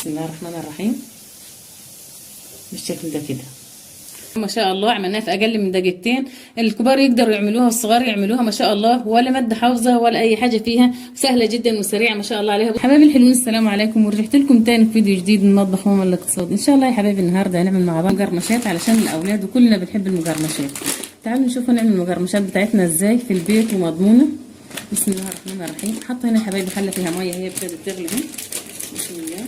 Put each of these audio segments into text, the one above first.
بسم الله الرحمن الرحيم، بالشكل ده كده. ما شاء الله عملناها في اقل من دقيقتين. الكبار يقدروا يعملوها والصغار يعملوها ما شاء الله، ولا مادة حافظه ولا اي حاجة فيها، سهلة جدا وسريعة ما شاء الله عليها. حبايبي الحلوين السلام عليكم، ورجعت لكم تاني في فيديو جديد من مطبخ ماما الاقتصادي. ان شاء الله يا حبايبي النهارده هنعمل مع بعض مقرمشات علشان الاولاد، وكلنا بنحب المقرمشات. تعالوا نشوف هنعمل المقرمشات بتاعتنا ازاي في البيت ومضمونه. بسم الله الرحمن الرحيم. حاطه هنا يا حبايبي حله فيها مية، هي ابتدت تغلي اهي. بسم الله.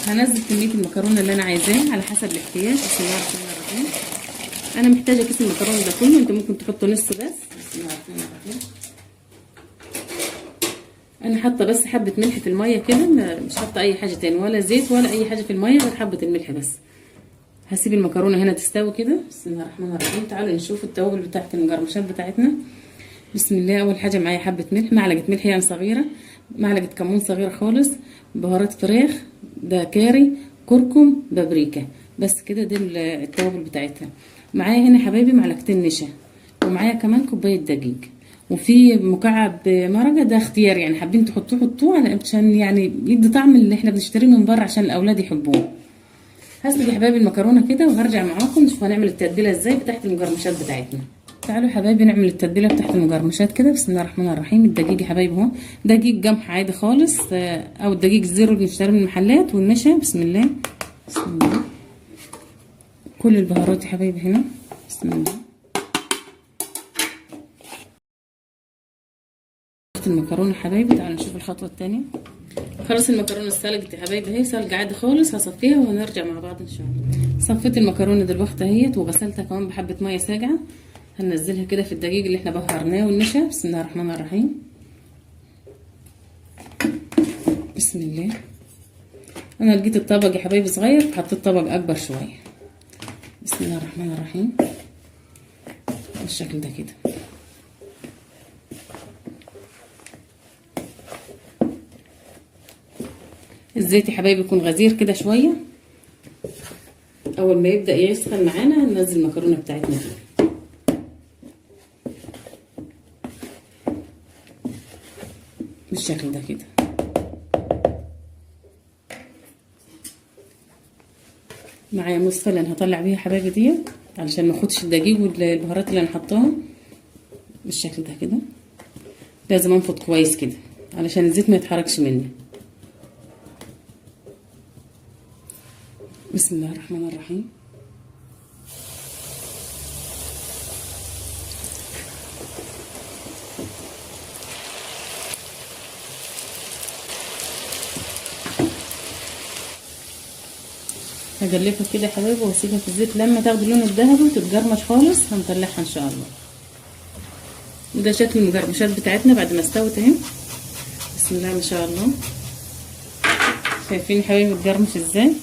هنزل كمية المكرونه اللي انا عايزاها على حسب الاحتياج. بسم الله الرحمن الرحيم. انا محتاجه كيس المكرونه ده كله، انتوا ممكن تحطوا نص بس. بسم الله الرحمن الرحيم. انا حاطه بس حبه ملح في المية كده، مش حاطه اي حاجة تاني ولا زيت ولا اي حاجة في المية غير حبه الملح بس. هسيب المكرونه هنا تستوي كده. بسم الله الرحمن الرحيم. تعالوا نشوف التوابل بتاعت المقرمشات بتاعتنا. بسم الله. اول حاجة معايا حبه ملح، معلقه ملح يعني صغيرة، معلقه كمون صغيرة خالص، بهارات فراخ، ده كاري، كركم، بابريكا، بس كده. دي التوابل بتاعتها. معايا هنا حبايبي معلقتين نشا، ومعايا كمان كوباية دقيق، وفي مكعب مرقه، ده اختيار يعني حابين تحطوه حطوه عشان يعني يدي طعم اللي احنا بنشتريه من بره عشان الاولاد يحبوه. هسلق يا حبايبي المكرونه كده وهرجع معاكم نشوف هنعمل التتبيله ازاي بتاعت المقرمشات بتاعتنا. تعالوا يا حبايبي نعمل التتبيله بتاعت المقرمشات كده. بسم الله الرحمن الرحيم. الدقيق يا حبايبي اهو، دقيق قمح عادي خالص، او الدقيق الزيرو اللي بنشتريه من المحلات، والنشا. بسم الله بسم الله. كل البهارات يا حبايبي هنا. بسم الله. المكرونه حبايبي، تعالوا نشوف الخطوة الثانية. خلاص المكرونه اتسلقت يا حبايبي اهي، سلق عادي خالص. هصفيها وهنرجع مع بعض ان شاء الله. صفيت المكرونه دلوقتي اهيت، وغسلتها كمان بحبه مية ساقعه. هننزلها كده في الدقيق اللي احنا بهرناه والنشا. بسم الله الرحمن الرحيم. بسم الله. انا لقيت الطبق يا حبايبي صغير فحطيت طبق اكبر شوية. بسم الله الرحمن الرحيم. بالشكل ده كده. الزيت يا حبايبي يكون غزير كده شوية. اول ما يبدا يسخن معانا هننزل المكرونه بتاعتنا فيه. بالشكل ده كده. معايا مصفى اللي انا هطلع بيها حبايبي ديت علشان ما اخدش الدقيق والبهارات اللي انا حطاها. بالشكل ده كده. لازم انفض كويس كده علشان الزيت ما يتحركش مني. بسم الله الرحمن الرحيم. هجلفها كده يا حبايبي واسيبها في الزيت لما تاخد اللون الذهبي وتتجرمش خالص، هنطلعها ان شاء الله. وده شكل المقرمشات بتاعتنا بعد ما استوت اهي. بسم الله ما شاء الله. شايفين يا حبايبي بتجرمش ازاي؟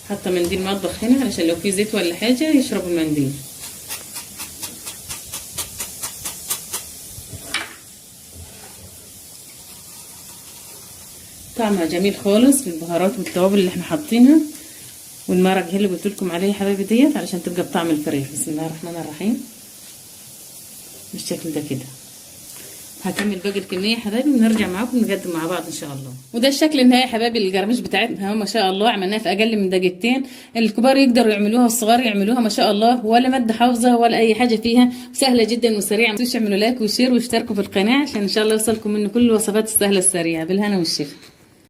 حاطه منديل مطبخ هنا علشان لو في زيت ولا حاجة يشربوا المنديل. طعمها جميل خالص بالبهارات والتوابل اللي احنا حاطينها، والمرق اللي قلت لكم عليه يا حبايبي ديت علشان تبقى بطعم الفراخ. بسم الله الرحمن الرحيم. بالشكل ده كده. هكمل باقي الكمية يا حبايبي ونرجع معاكم نقدم مع بعض ان شاء الله. وده الشكل النهائي يا حبايبي القرمش بتاعتنا ما شاء الله. عملناها في اقل من دقيقتين. الكبار يقدروا يعملوها والصغار يعملوها ما شاء الله، ولا مادة حافظه ولا اي حاجة فيها، سهلة جدا وسريعة. ما تنسوش تعملوا like و share واشتركوا في القناة عشان ان شاء الله يوصلكم منه كل الوصفات السهلة السريعة. بالهنا والشفا.